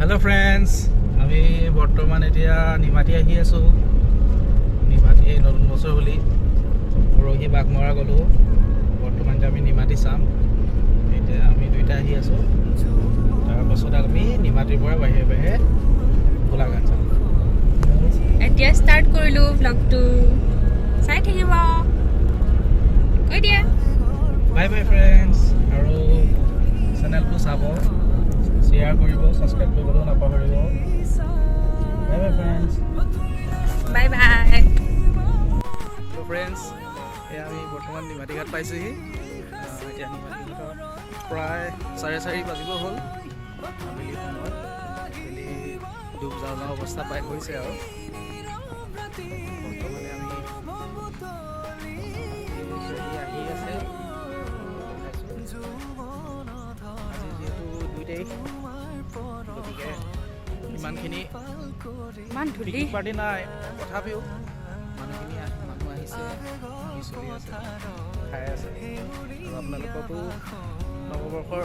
Hello' friends, আমি বৰ্তমান এতিয়া নিমাতী আহি আছোঁ। নিমাতী নতুন বছৰ বুলি পৰহি বাঘমৰা গ'লোঁ। বৰ্তমান এতিয়া আমি নিমাতী চাম। এতিয়া আমি দুইটা আহি আছোঁ। তাৰপাছত আমি নিমাতীৰ পৰা বাহিৰে বাহিৰে গোলাঘাট যাম। এতিয়া ষ্টাৰ্ট কৰিলোঁ ভ্লগটো, চাই থাকিব। কৈ দিয়া। বাই বাই ফ্ৰেণ্ডছ, আৰু চেনেলটো চাব, শ্বেয়াৰ কৰিব, ছাবস্ক্ৰাইব কৰিবলৈও নাপাহৰিব। Bye bye friends. Bye bye. Hello friends, এয়া আমি বৰ্তমান নিমাতী ঘাট পাইছোঁহি। এতিয়া নিমাতী ঘাটত প্ৰায় 4:30 বাজিব হ'ল। আবেলি সময়ত আবেলি ডুব যাওঁ যাওঁ অৱস্থা পাই হৈছে। আৰু বৰ্তমানে আমি ফেৰী আহি আছে দেখাইছোঁ। আজি যিহেতু 2 তাৰিখ, গতিকে ইমানখিনি ইমান ধূলি। পিকনিক পাৰ্টি নাই, তথাপিও মানুহখিনি মানুহ আহিছে, হাঁহি চলি আছে, খাই আছে। আৰু আপোনালোককো নৱবৰ্ষৰ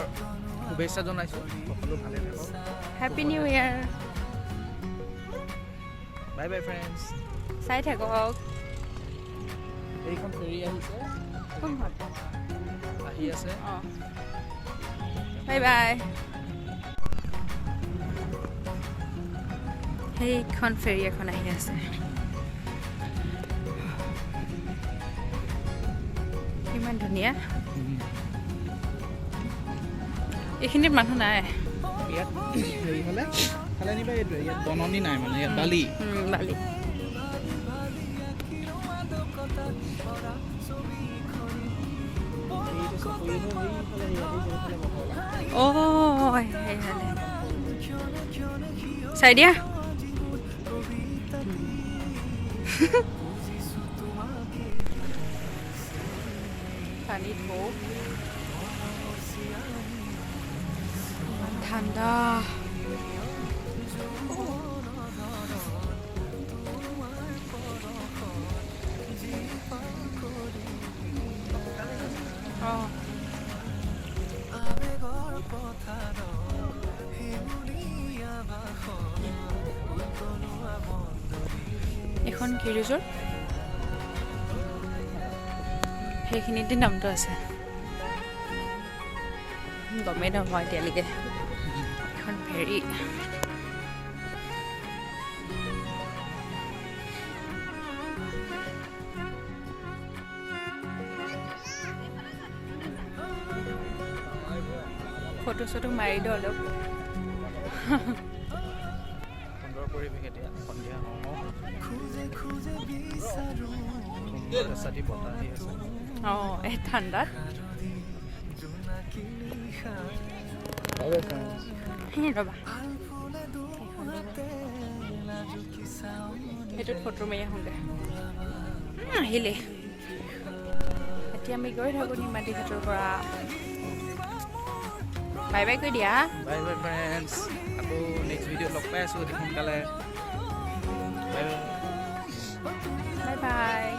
শুভেচ্ছা জনাইছোঁ। সকলো ভালে থাকক। Happy new year. Bye bye friends. চাই থাকক। এইখন ফেৰী আহিছে। কোনখন? আহি আছে। অঁ, বাই বাই। সেইখন ফেৰী এখন আহি আছে, ইমান ধুনীয়া। এইখিনিত মানুহ নাই। ইয়াত হেৰি হ'লে খালে নিবা। এইটোৱে ইয়াত বননি নাই, মানে ইয়াত বালি। বালি। এইটো চাপৰিটো সেইফালে, ইয়াতে সেইফালে বহলা। অঁ, সেইফালে চাই দিয়া। পানী ঢৌ, ইমান ঠাণ্ডা। অঁ, এখন কি ৰিজৰ্ট, সেইখিনিতে নামটো আছে, গমেই নাপাওঁ এতিয়ালৈকে। এখন ফেৰী। ফটো চটো মাৰি দিওঁ অলপ। সুন্দৰ পৰিৱেশ। এতিয়া সন্ধিয়া হওঁ হওঁ। সুন্দৰ এচাটি বতাহ আহি আছে। অঁ, এই ঠাণ্ডাত। Bye bye friends. ৰ'বা, সেইটোত ফটো মাৰি আহোঁগৈ। আহিলে। এতিয়া আমি গৈ থাকোঁ নিমাতী ঘাটৰ পৰা। বাই বাই কৈ দিয়া। বাই বাই ফ্ৰেণ্ডছ, আকৌ নেক্সট ভিডিঅ'ত লগ পাই আছোঁ অতি সোনকালে। Bye bye. Bye bye.